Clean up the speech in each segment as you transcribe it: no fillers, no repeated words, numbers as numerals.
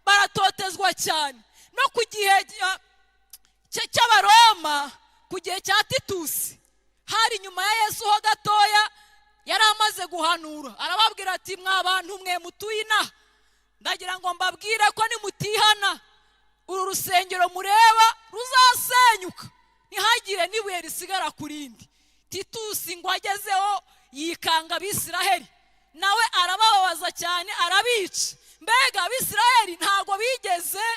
Baratotezwa cyane no ku gihe cy'Abaroma, ku gihe cya Titusi, hari nyuma ya Yesu ho gatoya. Yari amaze guhanura, arababwira ati: "Mwa bantu mwe mutuye inaha, ndagira ngo mbabwire ko nimutihana uru rusengero mureba ruzasenyuka, ntihagire n'ibuye risigara ku rindi." Titusi ngo agezeho yikanga Abisiraheli, nawe arabababaza cyane, arabica. Mbega Abisiraheli ntabwo bigeze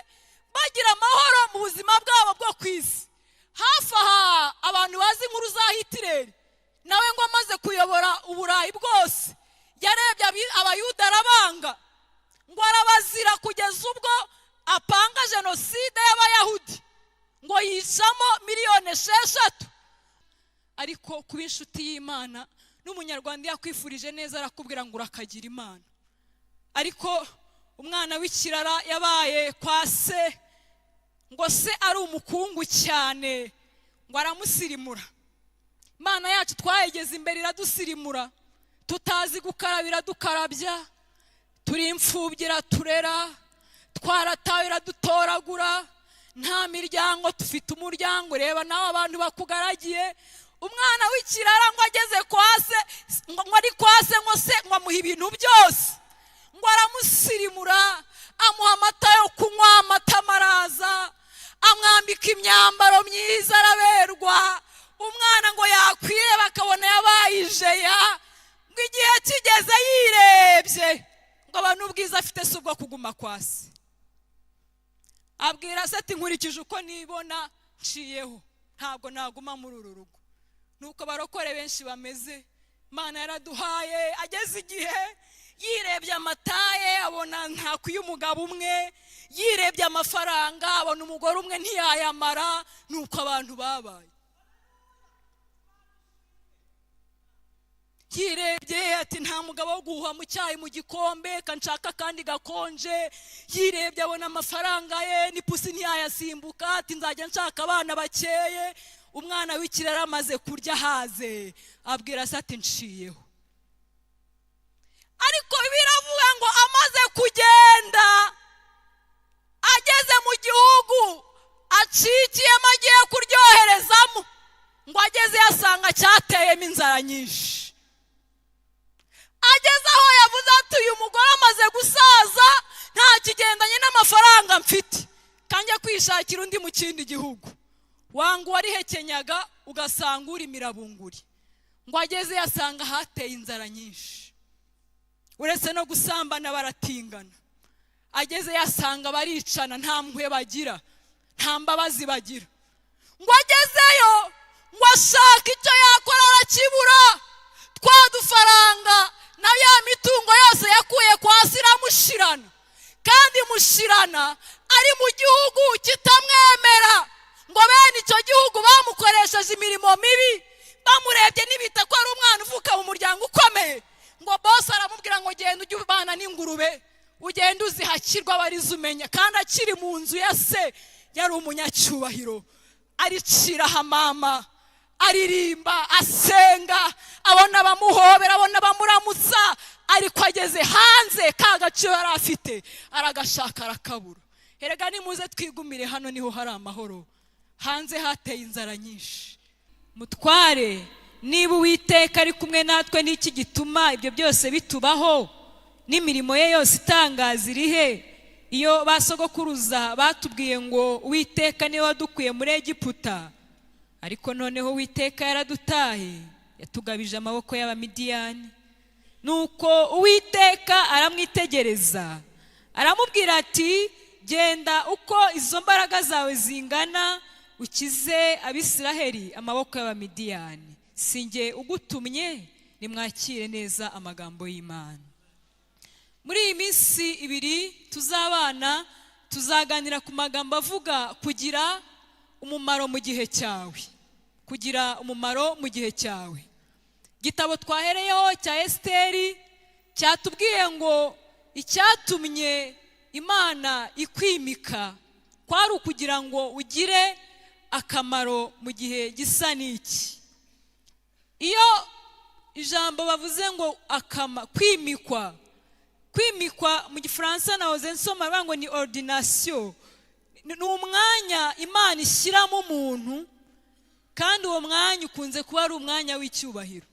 bagira amahoro mu buzima bwabo bwo ku isi. Hafi aha abantu bazi inkuru za Hitireri, nawe ngo amaze kuyobora Uburayi bwose, yarebye Abayuda arabanga, ngo arabazira kugeza ubwo apanga jenoside y'Abayahudi, ngo yicamo miliyoni 6. Ariko kuba inshuti y'Imana, n'Umunyarwanda iyo akwifurije neza arakubwira ngo urakagira Imana. Ariko umwana w'ikirara yabaye kwa se, ngo se ari umukungu cyane, ngo aramusirimura. Imana yacu twayigeze imbere iradusirimura. Tutazi gukaraba iradukarabya, turi imfubyi iraturera, twaratawe iradutoragura, nta miryango dufite umuryango. Reba nawe abantu bakugaragiye. Umwana w'ikirara ngo ageze kwa se, ngo ari kwa se, ngo se ngo amuha ibintu byose, ngo aramusirimura, amuha amata yo kunywa, amata amaraza, amwambika imyambaro myiza, araberwa. Umwana ngo yakwireba akabona yabaye ijeya. Ngo igihe kigeze yirebye, ngo abantu ubwiza afite si ubwo kuguma kwa se. Abwira se ati: "Nkurikije uko nibona nciyeho, ntabwo naguma muri uru rugo." Nuko barokore benshi bameze. Imana yaraduhaye. Ageze igihe yirebye amataye abona ntakwiye umugabo umwe, yirebye amafaranga abona umugore umwe ntiyayamara. Nuko abantu babaye. Yirebye ati: "Nta mugabo wo guhuha mu cyayi mu gikombe, kanshaka kandi gakonje." Yirebye abona amafaranga ye n'ipusi ntiyayasimbuka, ati: "Nzajya nshaka abana bakeye." Umwana w'ikirara amaze kurya ahaze, abwira se ati: "Nciyeho." Ariko biravuga ngo amaze kugenda, ageze mu gihugu acikiyemo agiye kuryoherezamo, ngo ageze yasanga cyateyemo inzara nyinshi. Ageze aho yavuze ati: "Uyu mugore amaze gusaza, nta kigendanye n'amafaranga mfite, kanjye kwishakira undi mu kindi gihugu." Wanga uwarihekenyaga ugasanga uri mirabunguri. Ngo ageze yasanga hateye inzara nyinshi, uretse no gusambana baratingana. Ageze yasanga baricana, nta mpuhwe bagira, nta mbabazi bagira. Ngo agezeyo ngo ashaka icyo yakora arakibura. Twa dufaranga na ya mitungo yose yakuye kwa se iramushirana, kandi mushirana ari mu gihugu kitamwemera. Ngo bene icyo gihugu bamukoresheje imirimo mibi, bamurebye ntibita ko ari umwana uvuka mu muryango ukomeye. Ngo bose aramubwira ngo: "Genda ujye ubana n'ingurube, ugende uzihakirwa abarizo umenya." Kandi akiri mu nzu ya se yari umunyacyubahiro, aricira hamama, aririmba, asenga, abona abamuhobera, abona abamuramutsa. Ariko ageze hanze, ka gaciro yari afite aragashaka arakabura. Erega nimuze twigumire hano, niho hari amahoro. Hanze hateye inzara nyinshi. Mutware, niba Uwiteka ari kumwe natwe, n'iki gituma ibyo byose bitubaho? N'imirimo ye yose itangaza irihe? Iyo ba sogokuruza batubwiye ngo: 'Uwiteka niwe wadukuye muri Egiputa'? Ariko noneho Uwiteka yaradutaye, yatugabije amaboko y'Abamidiyani. Nuko Uwiteka aramwitegereza, aramubwira ati: "Genda uko izo mbaraga zawe zingana, ukize Abisiraheli amaboko y'Abamidiyani. Si njye ugutumye?" Nimwakire neza amagambo y'Imana. Muri iyi minsi 2 tuzabana, tuzaganira ku magambo avuga kugira umumaro mu gihe cyawe, kugira umumaro mu gihe cyawe. Igitabo twahereyeho cya Esiteri cyatubwiye ngo icyatumye Imana ikwimika kwari ukugira ngo ugire akamaro mu gihe gisa n'iki. Iyo ijambo bavuze ngo kwimikwa Kwimikwa mu Gifaransa nahoze nsoma bavuga ngo ni ordination. Ni umwanya Imana ishyiramo umuntu, kandi uwo mwanya ukunze kuba ari umwanya w'icyubahiro.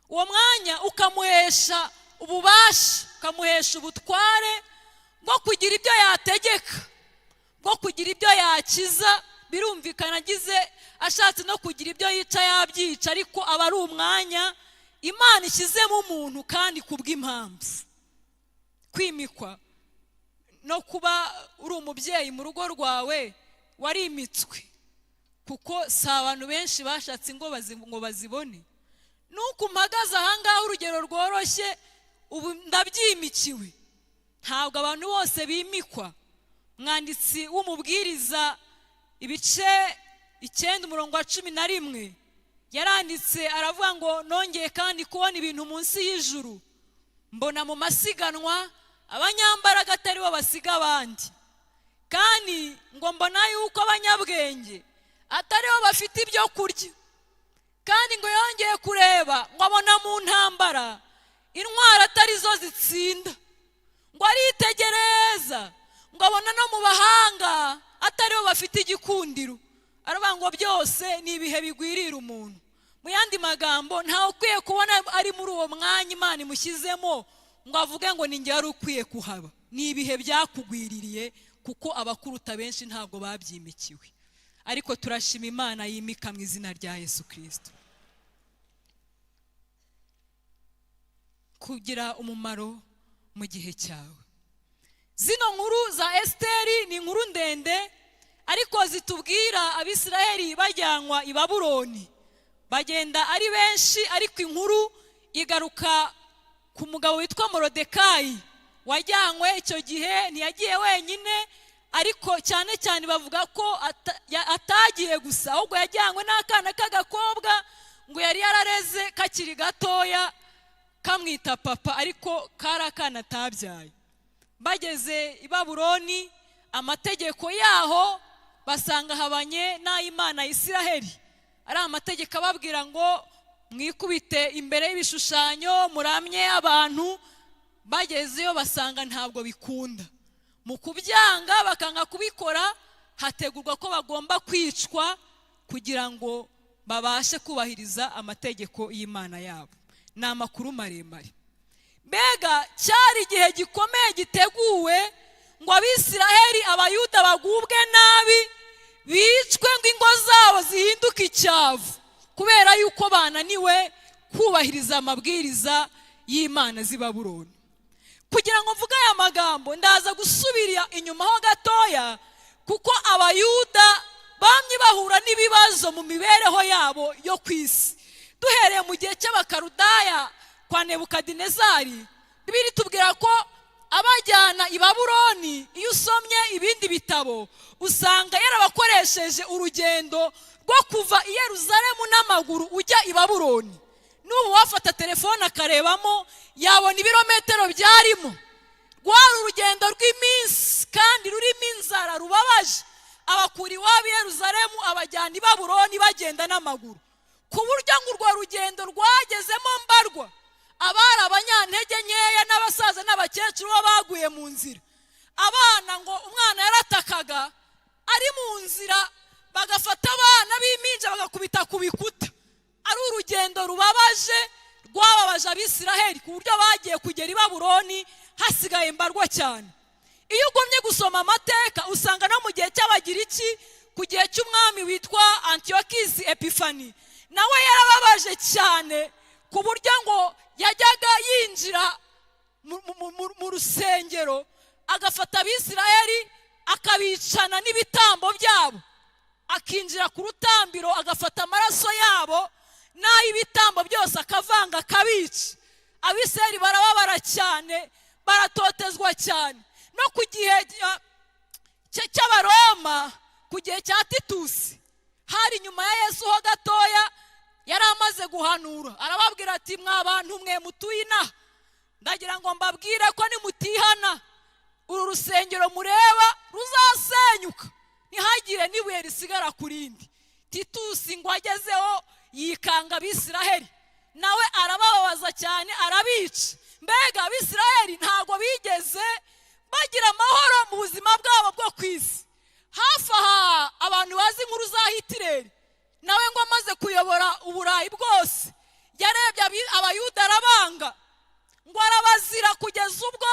Uwo mwanya ukamuhesha ububasha, ukamuhesha ubutware bwo kugira ibyo yategeka, bwo kugira ibyo yakiza. Birumvikana, agize ashatse no kugira ibyo yica yabyica, ariko aba ari umwanya Imana ishyizemo umuntu kandi kubw'impamvu. Kwimikwa no kuba uri umubyeyi mu rugo rwawe, warimitswe, kuko si abantu benshi bashatse ngo bazibone. Nuko mpagaze ahangaha, urugero rworoshye, ubu ndabyimikiwe. Ntabwo abantu bose bimikwa. Umwanditsi w'Umubwiriza, ibice 9, umurongo wa 11, yaranditse aravuga ngo: "Nongeye kandi kubona ibintu munsi y'ijuru, mbona mu masiganwa abanyambaraga atari bo basiga abandi, kandi ngo mbona yuko abanyabwenge atari bo bafite ibyo kurya." Kandi ngo yongeye kureba, ngo abona mu ntambara intwaro atari zo zitsinda. Ngo aritegereza, ngo abona no mu bahanga atari bo bafite igikundiro. Aravuga ngo byose ni ibihe bigwirira umuntu. Mu yandi magambo, ntawe ukwiye kubona ari muri uwo mwanya Imana imushyizemo ngo avuge ngo ni njye wari ukwiye kuhaba. Ni ibihe byakugwiririye, kuko abakuruta benshi ntabwo babyimikiwe. Ariko turashima Imana yimika mu izina rya Yesu Kirisito. Kugira umumaro mu gihe cyawe. Zino nkuru za Esiteri ni inkuru ndende, ariko zitubwira Abisiraheli bajyanwa i Babuloni, bagenda ari benshi. Ariko inkuru igaruka ku mugabo witwa Morodekayi wajyanywe icyo gihe. Ntiyagiye wenyine, ariko cyane cyane bavuga ko atagiye gusa, ahubwo yajyanywe n'akana k'agakobwa ngo yari yarareze kakiri gatoya, kamwita papa, ariko kari akana atabyaye. Bageze i Babuloni, amategeko yaho basanga habanye n'ay'Imana Isiraheli. Ari amategeko ababwira ngo mwikubite imbere y'ibishushanyo, muramye abantu. Bagezeyo basanga ntabwo bikunda. Mu kubyanga, bakanga kubikora, hategurwa ko bagomba kwicwa kugira ngo babashe kubahiriza amategeko y'Imana yabo. Ni amakuru maremare. Mbega cyari igihe gikomeye giteguwe ngo Abisiraheli, Abayuda bagubwe nabi, bicwe, ngo ingo zabo zihinduke icyavu, kubera yuko bananiwe kubahiriza amabwiriza y'Imana z'i Babuloni. Kugira ngo mvuge aya magambo, ndaza gusubira inyuma ho gatoya, kuko Abayuda bamye bahura n'ibibazo mu mibereho yabo yo ku isi. Duhereye mu gihe cy'Abakarudaya kwa Nebukadinezari, Bibiliya itubwira ko abajyana i Babuloni, iyo usomye ibindi bitabo usanga yarabakoresheje urugendo rwo kuva i Yeruzalemu n'amaguru ujya i Babuloni. N'ubu wafata telefone akarebamo, yabona ibirometero byarimo. Rwari urugendo rw'iminsi kandi rurimo inzara, rubabaje. Abakura iwabo i Yeruzalemu, abajyana i Babuloni bagenda n'amaguru, ku buryo ngo urwo rugendo rwagezemo mbarwa abari abanyantege nkeya n'abasaza n'abakecuru bo baguye mu nzira. Abana, ngo umwana yaratakaga ari mu nzira, bagafata abana b'impinja bagakubita ku bikuta. Ari urugendo rubabaje, rwababaje Abisiraheli, ku buryo bagiye kugera i Babuloni hasigaye mbarwa cyane. Iyo ugumye gusoma amateka, usanga no mu gihe cy'Abagiriki, ku gihe cy'umwami witwa Antiyokisi Epifani, nawe yarababaje cyane, ku buryo ngo yajyaga yinjira mu rusengero, agafata Abisiraheli akabicana n'ibitambo byabo, akinjira ku rutambiro, agafata amaraso yabo n'ay'ibitambo byose akavanga, akabica. Abisiraheli barababara cyane, baratotezwa cyane. No ku gihe cy'Abaroma, ku gihe cya Titusi, hari inyuma ya Yesu ho gatoya, yari amaze guhanura, arababwira ati: "Mwa bantu mwe mutuye inaha, ndagira ngo mbabwire ko nimutihana uru rusengero mureba ruzasenyuka, ntihagire n'ibuye risigara ku rindi." Titusi ngo agezeho yikanga Abisiraheli, nawe arabababaza cyane, arabica. Mbega Abisirayeli ntabwo bigeze bagira amahoro mu buzima bwabo bwo ku isi. Hafi aha abantu bazi inkuru za Hitireri, nawe ngo amaze kuyobora Uburayi bwose, yarebye Abayuda arabanga, ngo arabazira kugeza ubwo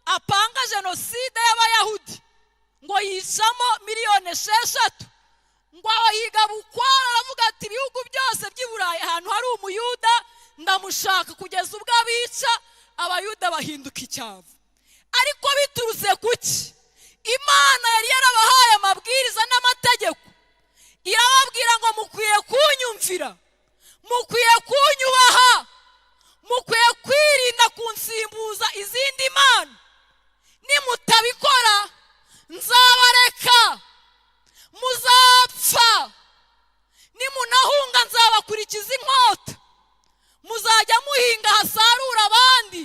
apanga jenoside y'Abayahudi, ngo yicamo miliyoni 6. Ngo abahiga bukwara, aravuga ati: "Ibihugu byose by'i Burayi, ahantu hari Umuyuda ndamushaka," kugeza ubwo abica, Abayuda bahinduka icyavu. Ariko biturutse ku ki? Imana yari yarabahaye amabwiriza n'amategeko, irababwira ngo: "Mukwiye kunyumvira, mukwiye kunyubaha, mukwiye kwirinda kunsimbuza izindi mana. Nimutabikora nzabareka muzapfa, nimunahunga nzabakurikiza inkota, muzajya muhinga hasarura abandi,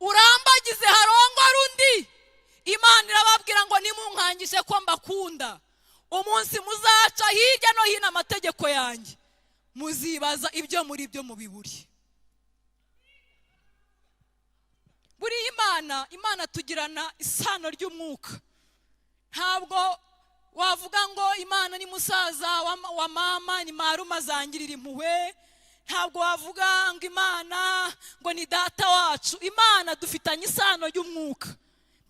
urambagize harongora undi." Imana irababwira ngo: "Nimunkangishe ko mbakunda, umunsi muzaca hirya no hino amategeko yanjye, muzibaza ibyo muri byo mu biburi." Buriya Imana tugirana isano ry'umwuka. Ntabwo wavuga ngo Imana ni musaza wa mama, ni maruma azangirira impuhwe. Ntabwo wavuga ngo Imana ngo ni data wacu. Imana dufitanye isano ry'umwuka,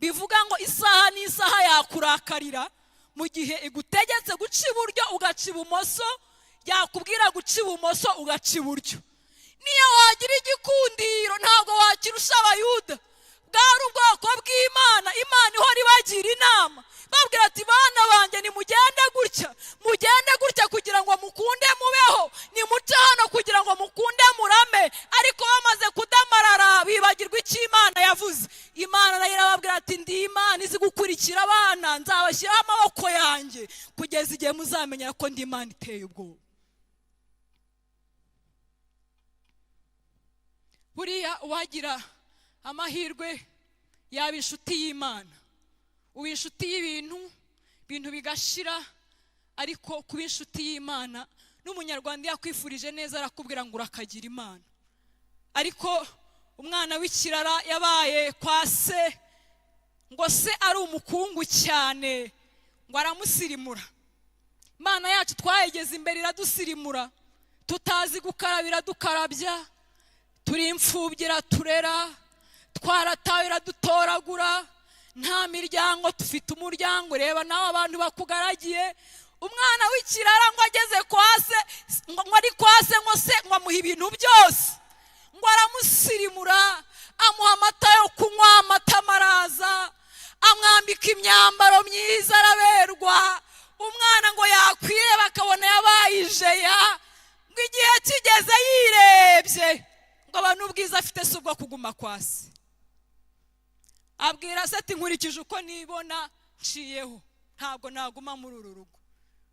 bivuga ngo isaha n'isaha yakurakarira mu gihe igutegetse guca iburyo ugaca ibumoso, yakubwira guca ibumoso ugaca iburyo. Niyo wagira igikundiro, ntabwo wakirusha Abayuda. Bwari ubwoko bw'Imana, Imana ihora ibagira inama, babwira ati: "Bana banjye, nimugende gutya, mugende gutya kugira ngo mukunde mubeho, nimuce hano kugira ngo mukunde murame." Ariko bamaze kudamarara, bibagirwa icyo Imana yavuze. Imana nayo irababwira ati: "Ndi Imana izi gukurikira abana, nzabashyiraho amaboko yanjye kugeza igihe muzamenya ko ndi Imana iteye ubwoba." Buriya uwagira amahirwe yaba inshuti y'Imana. Uba inshuti y'ibintu, ibintu bigashira, ariko kuba inshuti y'Imana, n'Umunyarwanda yakwifurije neza arakubwira ngo urakagira Imana. Ariko umwana w'ikirara yabaye kwa se, ngo se ari umukungu cyane, ngo aramusirimura. Imana yacu twayigeze imbere iradusirimura, tutazi gukaraba iradukarabya, turi imfubyi iraturera, twaratawe iradutoragura, nta miryango dufite umuryango. Reba nawe abantu bakugaragiye. Umwana w'ikirara ngo ageze kwa se, ngo ari kwa se, ngo se ngo amuha ibintu byose, ngo aramusirimura, amuha amata yo kunywa, amata amaraza, amwambika imyambaro myiza, araberwa. Umwana ngo yakwireba akabona yabaye ijeya. Ngo igihe kigeze yirebye, ngo abantu ubwiza afite si ubwo kuguma kwa se. Abwira se ati: "Nkurikije uko nibona, nciyeho, ntabwo naguma muri uru rugo."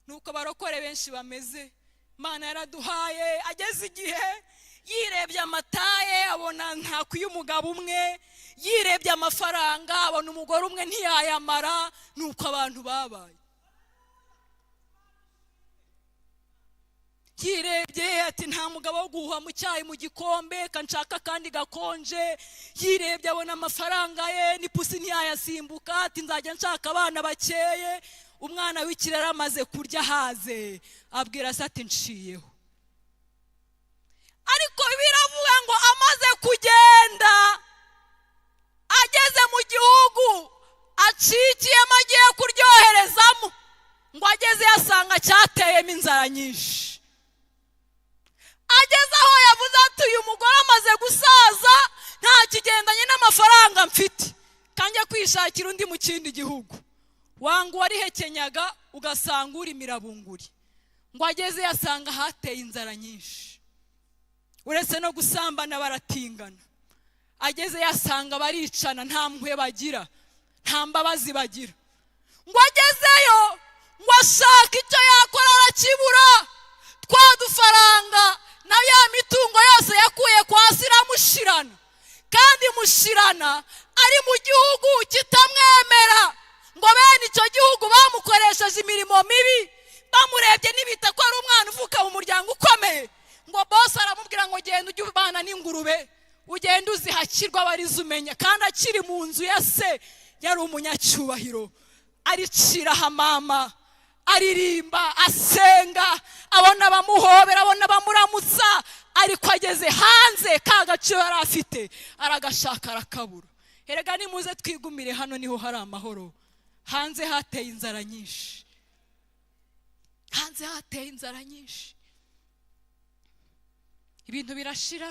Nuko barokore benshi bameze. Imana yaraduhaye. Ageze igihe yirebye amataye abona ntakwiye umugabo umwe, yirebye amafaranga abona umugore umwe ntiyayamara. Nuko abantu babaye. Yirebye ati: "Nta mugabo wo guhuha mu cyayi mu gikombe, kanshaka kandi gakonje." Yirebye abona amafaranga ye n'ipusi ntiyayasimbuka, ati: "Nzajya nshaka abana bakeye." Umwana w'ikirara amaze kurya ahaze, abwira se ati: "Nciyeho." Ariko biravuga ngo amaze kugenda, ageze mu gihugu acikiyemo agiye kuryoherezamo, ngo ageze yasanga cyateyemo inzara nyinshi. Ageze aho yavuze ati: "Uyu mugore amaze gusaza, nta kigendanye n'amafaranga mfite, kanjye kwishakira undi mu kindi gihugu." Wanga uwarihekenyaga ugasanga uri mirabunguri. Ngo ageze yasanga hateye inzara nyinshi, uretse no gusambana baratingana. Ageze yasanga baricana, nta mpuhwe bagira, nta mbabazi bagira. Ngo agezeyo ngo ashaka icyo yakora arakibura. Twa dufaranga na ya mitungo yose yakuye kwa se iramushirana, kandi mushirana ari mu gihugu kitamwemera. Ngo bene icyo gihugu bamukoresheje imirimo mibi, bamurebye ntibita ko ari umwana uvuka mu muryango ukomeye. Ngo bose aramubwira ngo: "Genda ujye ubana n'ingurube." Ugenda uzihakirwa, abarizo umenya. Kandi akiri mu nzu ya se yari umunyacyubahiro, aricira hamama, aririmba, asenga, abona abamuhobera, abona abamuramutsa. Ariko ageze hanze, ka gaciro yari afite aragashaka, arakabura. Erega nimuze twigumire hano, niho hari amahoro. Hanze hateye inzara nyinshi, hanze hateye inzara nyinshi, ibintu birashira.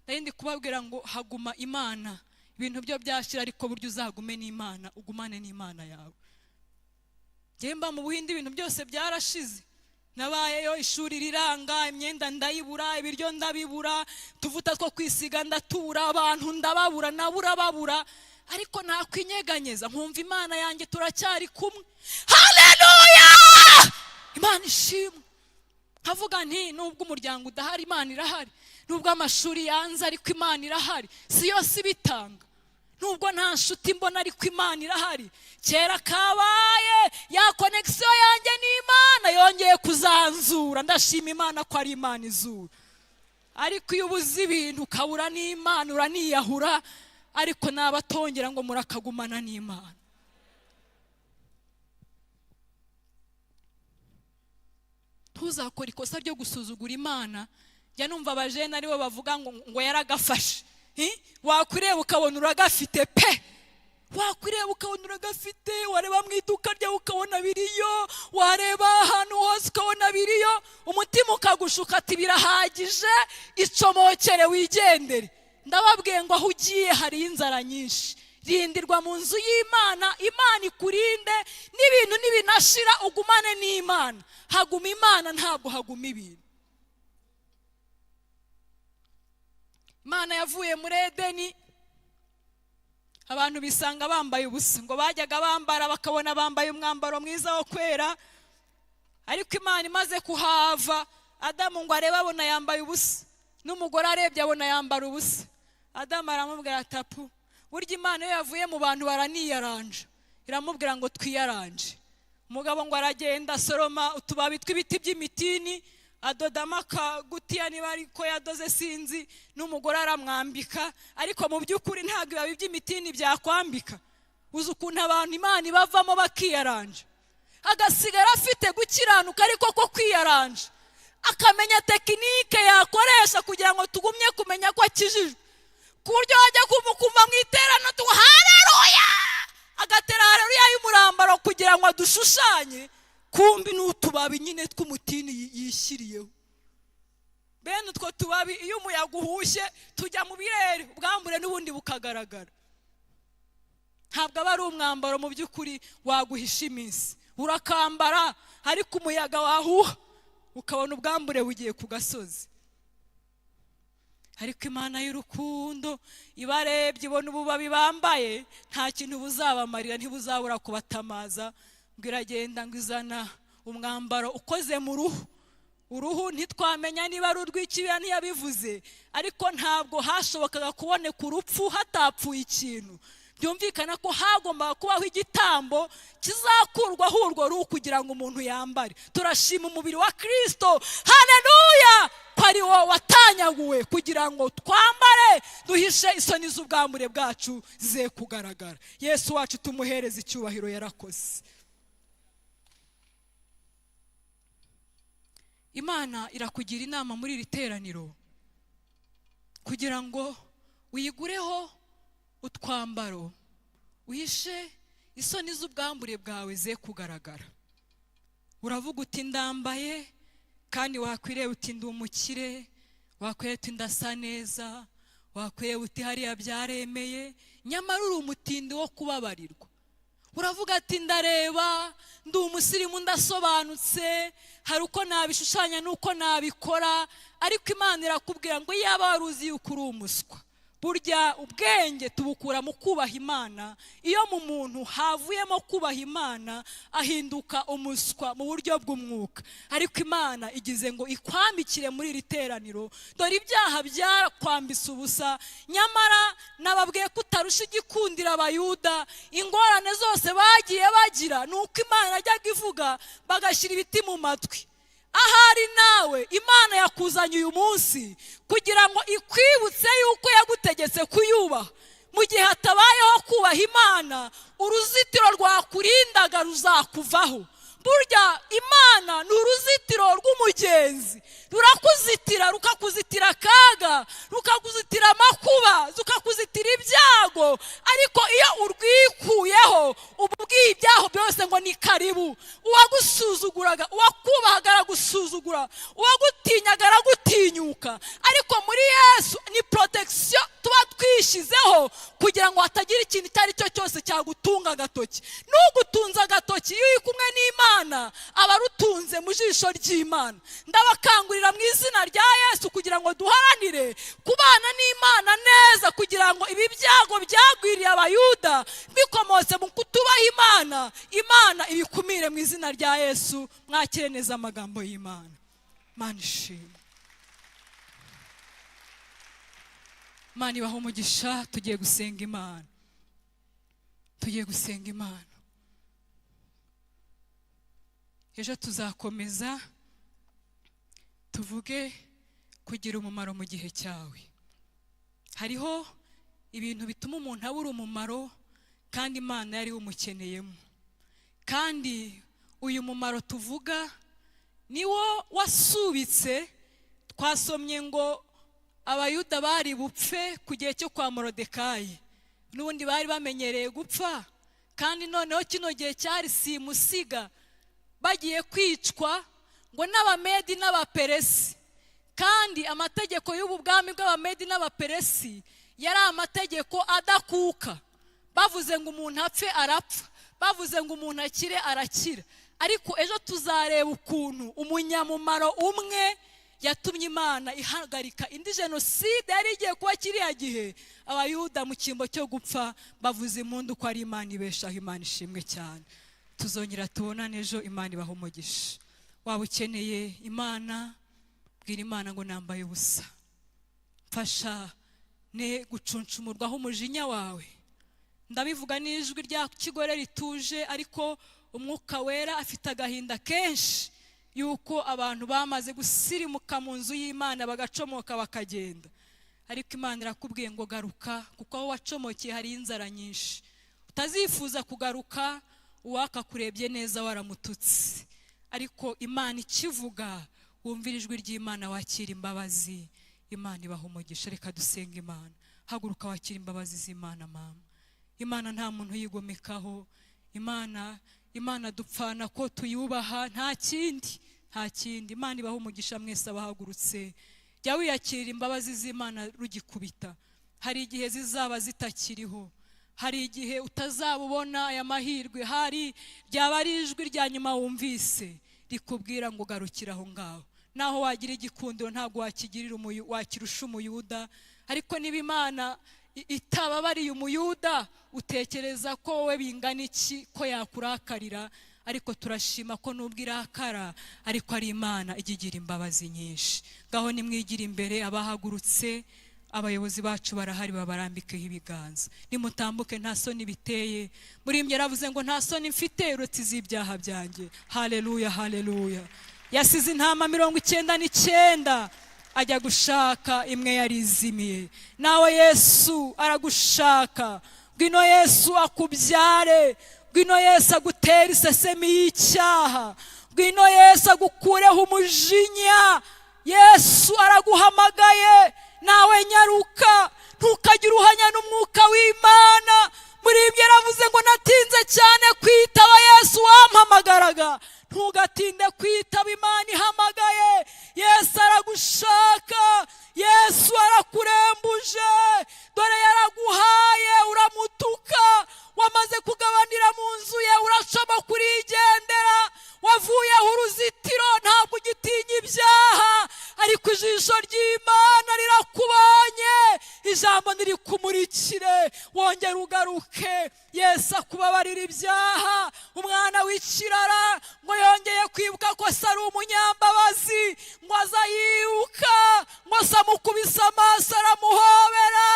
Nari ndi kubabwira ngo haguma Imana. Ibintu byo byashira, ariko burya uzagume n'Imana, ugumane n'Imana yawe. Mba mu Buhinde, ibintu byose byarashize. Nabayeyo, ishuri riranga, imyenda ndayibura, ibiryo ndabibura, utuvuta two kwisiga ndatura, abantu ndababura, nabura babura. Ariko ntakwinyeganyeza, nkumva Imana yanjye turacyari kumwe. Haleluya, Imana ishimwe. Nkavuga nti: "Nubwo umuryango udahari, Imana irahari. Nubwo amashuri yanze, ariko Imana irahari, si yose ibitanga. Nubwo nta nshuti mbona, ariko Imana irahari." Kera kabaye, ya connexion yanjye n'Imana yongeye kuzanzura. Ndashima Imana ko ari Imana izura. Ariko iyo ubuze ibintu ukabura n'Imana, uraniyahura. Ariko nabatongera ngo murakagumana n'Imana. Ntuzakore ikosa ryo gusuzugura Imana. Njya numva abajene aribo bavuga ngo yaragafashe. Wakureba ukabona uragafite pe, wakureba ukabona uragafite, wareba mu iduka ryawe ukabona biriyo, wareba ahantu hose ukabona biriyo, umutima ukagushuka ati: "Birahagije, icomokere wigendere." Ndababwiye ngo aho ugiye hariyo inzara nyinshi. Rindirwa mu nzu y'Imana, Imana ikurinde n'ibintu nibinashira, ugumane n'Imana. Haguma Imana, ntabwo haguma ibintu. Imana yavuye muri Edeni, abantu bisanga bambaye ubusa. Ngo bajyaga bambara, bakabona bambaye umwambaro mwiza wo kwera. Ariko Imana imaze kuhava, Adamu ngo arebe abona yambaye ubusa, n'umugore arebye abona yambara ubusa. Adamu aramubwira ati: "Apu." Burya Imana iyo yavuye mu bantu baraniyaranja, iramubwira ngo: "Twiyaranje." Umugabo ngo aragenda, asoroma utubabi tw'ibiti by'imitini, adodamo akagutiya, niba ariko yadoze sinzi, n'umugore aramwambika. Ariko mu by'ukuri ntabwo ibibabi by'imitini byakwambika. Uzi ukuntu abantu Imana ibavamo bakiyaranja, agasigara afite gukiranuka ariko ko kwiyaranja, akamenya technique yakoresha kugira ngo tugumye kumenya ko akijijwe, ku buryo wajya kumva mu iterano tuba "Haleluya", agatera haleluya y'umurambaro kugira ngo adushushanye. Kumbi ni utubabi nyine tw'umutini yishyiriyeho. Bene utwo tubabi, iyo umuyaga uhushye tujya mu birere, ubwambure n'ubundi bukagaragara. Ntabwo aba ari umwambaro mu by'ukuri waguhisha iminsi. Urakambara, ariko umuyaga wahuha ukabona ubwambure bugiye ku gasozi. Ariko Imana y'urukundo ibarebye, ibona ububabi bambaye nta kintu buzabamarira, ntibuzabura kubatamaza. Ngo iragenda, ngo izana umwambaro ukoze mu ruhu. Uruhu ntitwamenya niba ari urw'ikibira, ntiyabivuze, ariko ntabwo hashobokaga kuboneka urupfu hatapfuye ikintu. Byumvikana ko hagombaga kubaho igitambo kizakurwaho urwo ruhu kugira ngo umuntu yambare. Turashima umubiri wa Kirisito, haleluya, ko ari wo watanyaguwe kugira ngo twambare, duhishe isoni z'ubwambure bwacu ze kugaragara. Yesu wacu tumuhereze icyubahiro, yarakoze. Imana irakugira inama muri iri teraniro kugira ngo uyigureho utwambaro, uhishe isoni z'ubwambure bwawe ze kugaragara. Uravuga uti: "Ndambaye", kandi wakwireba uti: "Ndi umukire", wakwireba uti: "Ndasa neza", wakwireba uti: "Hariya byaremeye", nyamara uri umutindi wo kubabarirwa. Uravuga ati: "Ndareba, ndi umusirimu, ndasobanutse, hari uko nabishushanya n'uko nabikora". Ariko Imana irakubwira ngo iyaba wari uzi yuko uri umuswa. Burya ubwenge tubukura mu kubaha Imana. Iyo mu muntu havuyemo kubaha Imana, ahinduka umuswa mu buryo bw'umwuka. Ariko Imana igize ngo ikwambikire muri iri teraniro. Dore ibyaha byakwambise ubusa, nyamara nababwiye ko utarusha igikundira Abayuda. Ingorane zose bagiye bagira ni uko Imana yajyaga ivuga bagashyira ibiti mu matwi. Ahari nawe Imana yakuzanye uyu munsi kugira ngo ikwibutse yuko yagutegetse kuyubaha. Mu gihe hatabayeho kubaha Imana, uruzitiro rwakurindaga ruzakuvaho. Burya Imana ni uruzitiro rw'umugenzi, rurakuzitira, rukakuzitira akaga, rukakuzitira amakuba, rukakuzitira ibyago. Ariko iyo urwikuyeho, uba ubwiye ibyago byose ngo ni karibu. Uwagusuzuguraga, uwakubahaga aragusuzugura, uwagutinyaga aragutinyuka. Ariko muri Yesu ni protection tuba twishyizeho kugira ngo hatagira ikintu icyo ari cyo cyose cyagutunga agatoki. N'ugutunze agatoki, iyo uri kumwe n'Imana, aba arutunze mu jisho ry'Imana. Ndabakangurira mu izina rya Yesu kugira ngo duharanire kubana n'Imana neza, kugira ngo ibi byago byagwiriye Abayuda bikomotse mu kutubaha Imana, Imana ibikumire mu izina rya Yesu. Mwakire neza amagambo y'Imana. Imana ishimwe, Imana ibaha umugisha. Tugiye gusenga Imana, tugiye gusenga Imana. Ejo tuzakomeza tuvuge kugira umumaro mu gihe cyawe. Hariho ibintu bituma umuntu abura umumaro kandi Imana yari umukeneyemo. Kandi uyu mumaro tuvuga niwo wasubitse. Twasomye ngo Abayuda bari bupfe ku gihe cyo kwa Morodekayi. N'ubundi bari bamenyereye gupfa, kandi noneho kino gihe cyari simusiga, bagiye kwicwa ngo n'Abamedi n'Abaperesi. Kandi amategeko y'ubu bwami bw'Abamedi n'Abaperesi yari amategeko adakuka. Bavuze ngo umuntu apfe arapfa, bavuze ngo umuntu akire arakira. Ariko ejo tuzareba ukuntu umunyamumaro umwe yatumye Imana ihagarika indi jenoside yari igiye kuba kiriya gihe. Abayuda mu cyimbo cyo gupfa bavuze impundu ko ari Imana ibeshaho. Imana ishimwe cyane. Tuzongera tubonane ejo. Imana ibaha umugisha. Waba ukeneye Imana, bwira Imana ngo nambaye ubusa, mfasha ne gucuncumurwaho umujinya wawe. Ndabivuga n'ijwi rya kigore rituje, ariko Umwuka Wera afite agahinda kenshi yuko abantu bamaze gusirimuka mu nzu y'Imana, bagacomoka bakagenda. Ariko Imana irakubwiye ngo garuka, kuko aho wacomokeye hari inzara nyinshi utazifuza kugaruka. Uwakakurebye neza waramututse. Ariko Imana ikivuga, wumvira ijwi ry'Imana, wakira imbabazi. Imana ibaha umugisha. Reka dusenga Imana. Haguruka wakira imbabazi z'Imana. Mama, Imana nta muntu uyigomekaho. Imana dupfana ko tuyubaha, nta kindi, nta kindi. Imana ibaha umugisha mwese abahagurutse. Jya wiyakirira imbabazi z'Imana rugikubita. Hari igihe zizaba zitakiriho, hari igihe utazaba ubona aya mahirwe, hari ryaba ari ijwi rya nyuma wumvise rikubwira ngo garukira aho ngaho. Naho wagira igikundiro, ntabwo wakigirira wakirusha Umuyuda. Ariko niba Imana itababariye Umuyuda, utekereza ko wowe bingana iki ko yakurakarira? Ariko turashima ko nubwo irakara, ariko ari Imana ijya igira imbabazi nyinshi. Ngaho nimwigire imbere abahagurutse, abayobozi bacu barahari, babarambikeho ibiganza. Nimutambuke, nta soni biteye. Muri yaravuze ngo nta soni mfite uretse iz'ibyaha byanjye. Haleluya, haleluya. Yasize intama 99 ajya gushaka imwe yari izimiye. Nawe Yesu aragushaka. Ngwino Yesu akubyare, ngwino Yesu agutere isesemi y'icyaha, ngwino Yesu agukureho umujinya. Yesu araguhamagaye, nawe nyaruka, ntukagire uruhanya n'Umwuka w'Imana. Muri ibyo yaravuze ngo natinze cyane kwitaba Yesu wampamagaraga. Ntugatinde kwitaba Imana ihamagaye. Yesu aragushaka, Yesu arakurembuje. Dore yaraguhaye uramutuka, wamaze kugabanira mu nzu ye, uracoma kurigendera, wavuyeho uruzitiro, ntabwo ugitinya ibyaha. Ariko ijisho ry'Imana rirakubonye, ijambo nirikumurikire, wongere ugaruke, Yesu akubabarira ibyaha. Umwana w'ikirara ngo yongeye kwibuka ko se ari umunyambabazi, ngo aza yiruka, ngo se amukubise amaso aramuhobera,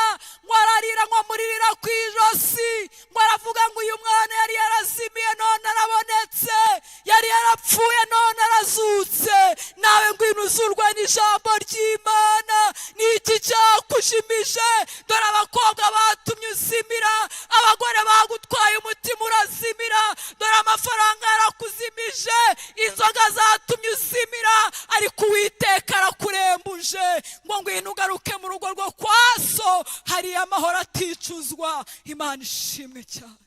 ngo ararira, ngo amuririra ku ijosi, ngo aravuga ngo uyu mwana yari yarazimiye none arabonetse, yari yarapfuye none arazutse. Zarakuzimirije, inzoga zatumye uzimira, ariko Uwiteka arakurembuje ngo ngwino ugaruke mu rugo rwo kwa so, hari amahoro aticuzwa. Imana ishimwe cyane.